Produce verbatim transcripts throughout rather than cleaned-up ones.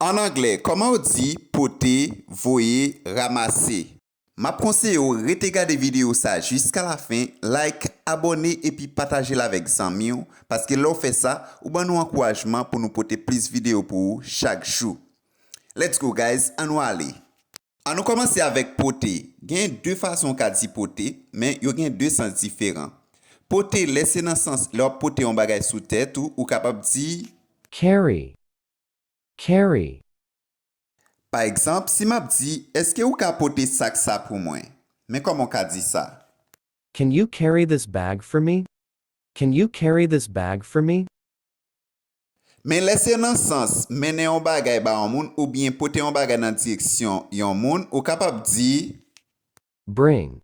An anglè, kòman yo di pote, voye, ranmase? M ap konseye w rete gade videyo sa jiska lafen, like, abòne epi pataje l avèk zanmi w, paske lè w fè sa, ou ban nou ankourajman pou nou pote plis videyo pou ou chak jou. Let's go guys, ann nou ale! Ann nou kòmanse avèk pote. Gen de fason w ka di pote, men yo gen de sans diferan. Pote, lè se nan sans lè w ap pote yon bagay sou tèt ou, ou kapab di, Carry. Carry. Pa egzanp, si m ap di, èske ou ka pote sak sa pou mwen? Men kòman w ka di sa? Can you carry this bag for me? Can you carry this bag for me? Men lè se nan sans mennen yon bagay ba yon moun oubyen pote yon bagay nan direksyon yon moun, ou kapab di, Bring.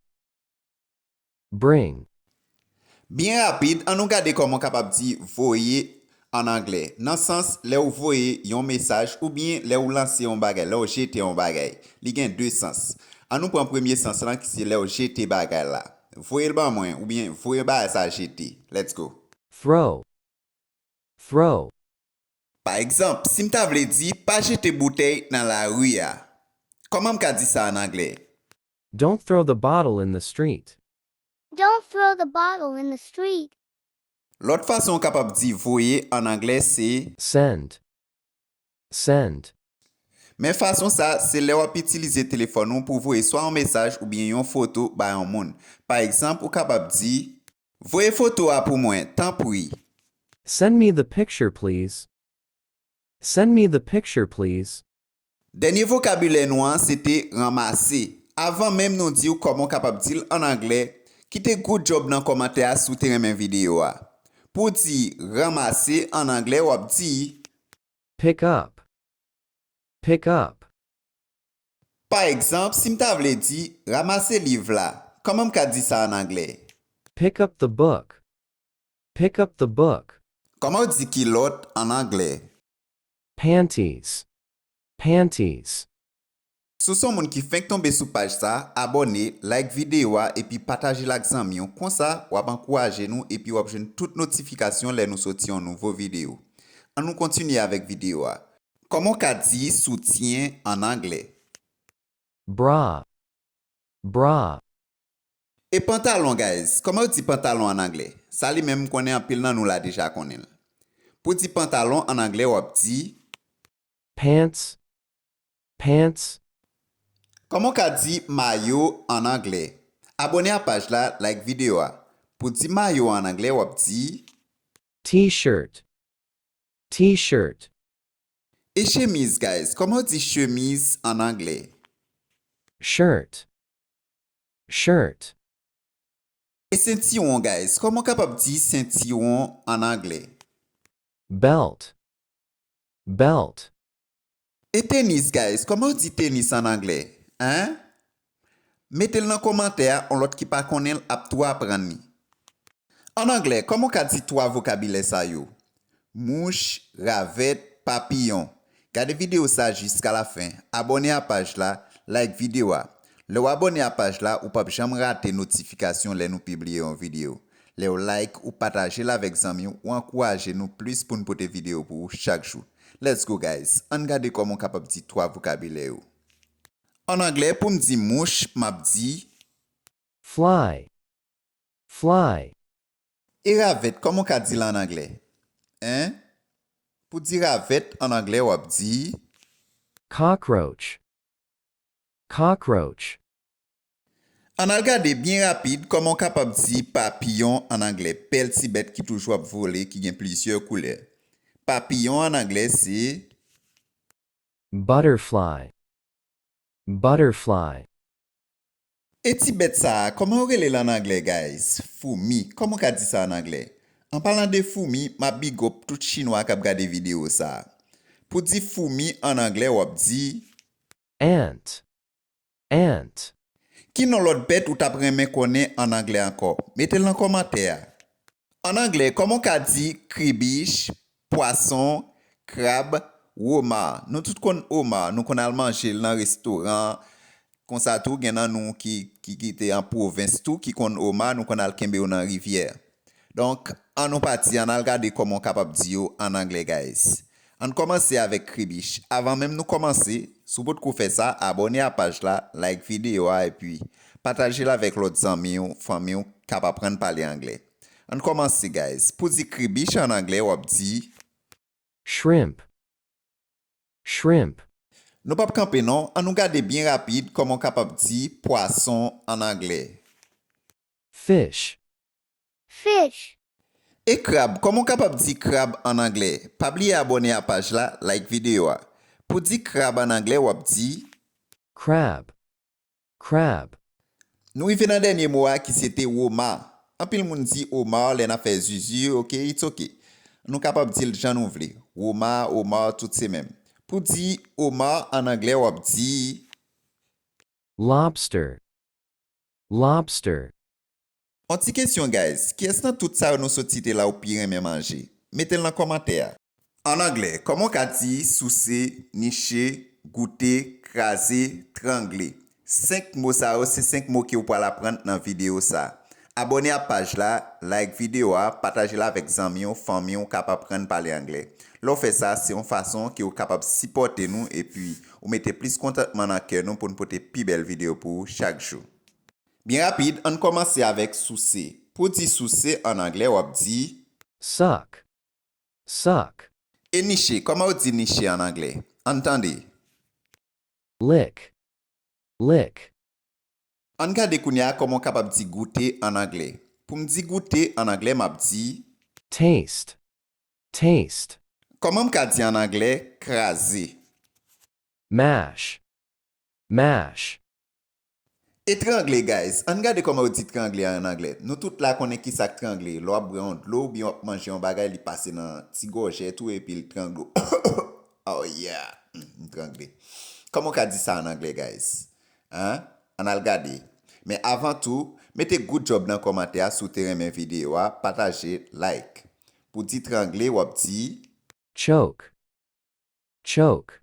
Bring. Byen rapid, ann nou gade kòman w kapab di voye an anglè, nan sans lè w voye yon mesaj oubyen lè w lanse yon bagay, lè w jete yon bagay. Li gen de sans. Ann nou pran premye sans lan ki se lè w jete bagay la. Voye l ban mwen oubyen voye bagay sa jete. Let's go. Throw. Throw. Pa egzanp, si m ta vle di pa jete boutèy nan lari a, kòman m ka di sa an anglè? Don't throw the bottle in the street. Don't throw the bottle in the street. Lòt fason w kapab di voye an anglè se send. Send. Men fason sa, se lè w ap itilize telefòn ou pou voye swa yon mesaj oubyen yon foto ba yon moun. Pa egzanp, ou kapab di, voye foto a pou mwen, tanpri. Send me the picture, please. Send me the picture, please. Dènye vokabilè nou an se te ranmase. Avan menm nou di w kòman w kapab di l an anglè, kite good job nan kòmantè a si w te renmen videyo a. Pou w di ranmase an anglè, w ap di, pick up. Pick up. Pa egzanp, si m ta vle di, ranmase liv la, kòman m ka di sa an anglè? Pick up the book. Pick up the book. Kòman w di kilòt an anglè? Panties. Panties. Si w se yon moun ki fenk tonbe sou paj sa, abòne, like videyo a epi pataje l ak zanmi w. Konsa, w ap ankouraje nou epi w ap jwenn tout notifikasyon lè nou soti yon nouvo videyo. Ann nou kontinye avèk videyo a. Kòman w ka di soutyen an anglè? Bra. Bra. E pantalon, guys? Kòman yo di pantalon an anglè? Sa li menm m konnen anpil nan nou la deja konnen l. Pou di pantalon an anglè, w ap di, pants. Pants. Kòman w ka di mayo an anglè? Abòne a paj la, like videyo a. Pou di mayo an anglè, w ap di, t-shirt. T-shirt. E chemiz, guys? Kòman w di chemiz an anglè? Shirt. Shirt. E sentiwon, guys? Kòman w kapab di sentiwon an anglè? Belt. Belt. E tenis, guys? Kòman w di tenis an anglè? Hein? Mete l nan kòmantè a, yon lòt ki pa konnen l ap tou aprann li. An anglè, kòman w ka di twa vokabilè sa yo? Mouch, ravèt, papiyon. Gade videyo sa jiska lafen. Abòne a paj la, like videyo a. Lè w abòne a paj la, ou p ap janm rate notifikasyon lè nou pibliye yon videyo. Lè w like, ou pataje l avèk zanmi w, ou ankouraje nou plis pou n pote videyo pou ou chak jou. Let's go, guys! Ann gade kòman w kapab di twa vokabilè yo. An anglè, pou m di mouch, m ap di, fly. Fly. E ravèt, kòman w ka di l an anglè? Hein? Pou di ravèt an anglè, w ap di, cockroach. Cockroach. Ann al gade byen rapid kòman w kapab di papiyon an anglè, bèl ti bèt ki toujou ap vole, ki gen plizyè koulè. Papiyon an anglè se, butterfly. Butterfly. E ti bèt sa a, kòman yo rele l an anglè, guys? Foumi. Kòman w ka di sa an anglè? An palan de foumi, m ap big up tout chinwa k ap gade videyo sa a. Pou di foumi an anglè, w ap di, ant. Ant. Ki non lòt bèt ou t ap renmen konnen an anglè ankò? Mete l nan kòmantè a. An anglè, kòman w ka di kribich, pwason, krab, woma? Nou tout konn woma, nou konn al manje l nan restoran. Konsa tou, gen nan nou ki, ki, ki te an pwovens tou, ki konn woma, nou konn al kenbe yo nan rivyè. Donk, ann nou pati, ann al gade kòman w kapab di yo an anglè, guys. Ann kòmanse avèk kribich. Avan menm nou kòmanse, si w potko fè sa, abòne a paj la, like videyo a, epi pataje l avèk lòt zanmi w, fanmi w k ap aprann pale anglè. Ann kòmanse, guys. Pou di kribich an anglè, w ap di, shrimp, shrimp, Nou p ap kanpe non, ann nou gade byen rapid kòman w kapab di pwason an anglè. Fish, fish, E krab, kòman w kapab di krab an anglè? Pa bliye abòne a paj la, like videyo a. Pou di krab an anglè, w ap di, crab, crab, Nou rive nan dènye mo a ki se te woma. Anpil moun di omar lè n ap fè zuzu, ok, it's ok. Nou kapab di l jan nou vle. Woma, omar, tout se menm. Pou di omar an anglè, w ap di, lobster, lobster, On ti kesyon, guys. Kiyès nan tout sa yo nou sot site la ou pi renmen manje? Mete l nan kòmantè a. An anglè, kòman w ka di souse, niche, goute, kraze, trangle? Senk mo sa yo se senk mo ke w pral aprann nan videyo sa. Abòne a paj la, like videyo a, pataje l avèk zanmi w, fanmi w k ap aprann pale anglè. Lè w fè sa, se yon fason ke w kapab sipòte nou epi ou mete plis kontantman nan kè nou pou n pote pi bèl videyo pou ou chak jou. Byen rapid, ann kòmanse avèk souse. Pou di souse an anglè, w ap di, suck, suck, E niche, kòman w di niche an anglè? Ann tande. lick, lick, Ann gade kounye a kòman w kapab di goute an anglè. Pou m di goute an anglè, m ap di, taste, taste, kòman m ka di an anglè kraze? mash, mash, Etrangle, guys. Ann gade kòman yo di trangle an anglè. Nou tout la konnen ki sa k trangle. Lè w ap bwè yon dlo oubyen w ap manje yon bagay, li pase nan ti gòjèt ou epi l trangle w. Oh yeah, m trangle. Kòman w ka di sa an anglè, guys? Hein? Ann al gade. Men avan tou, mete good job nan kòmantè a si w te renmen videyo a, pataje, like. Pou di trangle, w ap di, choke, choke,